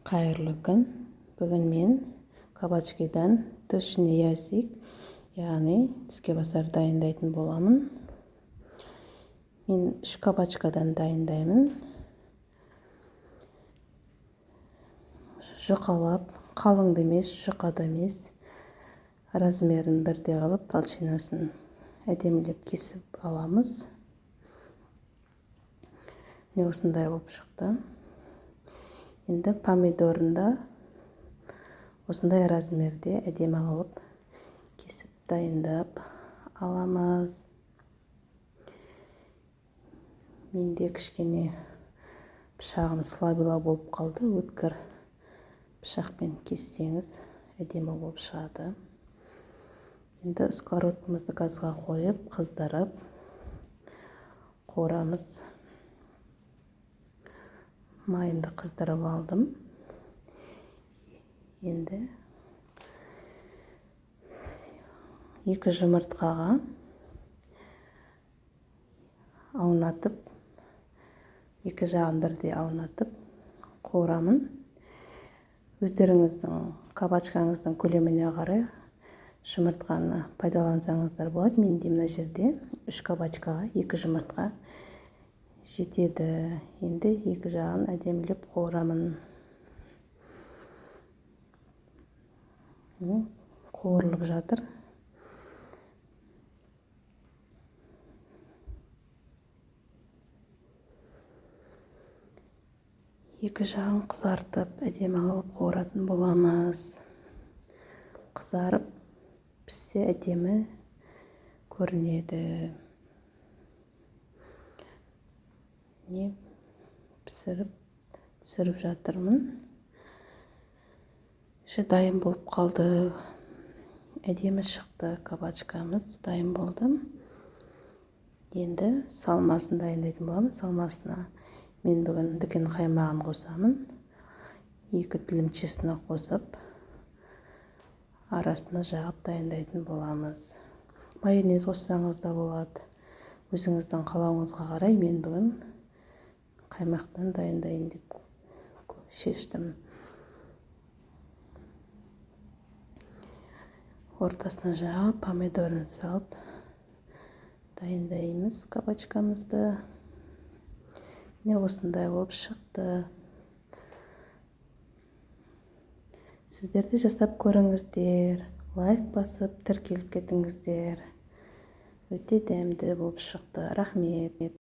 Қайырлы күн! Бүгін мен кабачкидан точный язык, яғни тіске басар дайындайтын боламын. Мен 3 кабачкадан дайындаймын. Жұқалап, қалың да емес, жұқа да емес, размерін бірдей қылып, толщинасын әдемілеп кесіп аламыз. Міне, осындай болып шықты. Енді помидорын да осындай размерде әдемі қылып кесіп дайындап аламыз. Менде кішкене пышағым слабыйлау болып қалды. Өткір пышақпен кессеңіз, әдемі болып шығады. Енді сковородкамызды газға қойып, қыздырып қуырамыз. Майымды қыздырып алдым. Енді 2 жұмыртқаға аунатып, екі жағын бірдей аунатып қуырамын. Өздеріңіздің кабачкаңыздың көлеміне қарай жұмыртқаны пайдалансаңыздар болады. Менде мына жерде 3 кабачкаға 2 жұмыртқа жетеді. Енді екі жағын әдемілеп қуырамын. Қуырылып жатыр. Екі жағын қызартып, әдемі қылып қуыратын боламыз. Қызарып піссе, әдемі көрінеді. Не, пісіріп түсіріп жатырмын. Уже дайын болып қалды, әдемі шықты кабачкамыз, дайын болды. Енді салмасын дайындайтын боламыз. Салмасына мен бүгін дүкен қаймағын қосамын. 2 тілім чеснок қосып, арасына жағып дайындайтын боламыз. Майонез қоссаңыз да болады, өзіңіздің қалауыңызға қарай. Мен бүгін қаймақтан дайындайын деп шештім. Ортасына жағып, помидорын салып дайындаймыз кабачкамызды. Міне, осындай болып шықты. Сіздер де жасап көріңіздер, лайк басып, тіркеліп кетіңіздер. Өте дәмді болып шықты. Рахмет!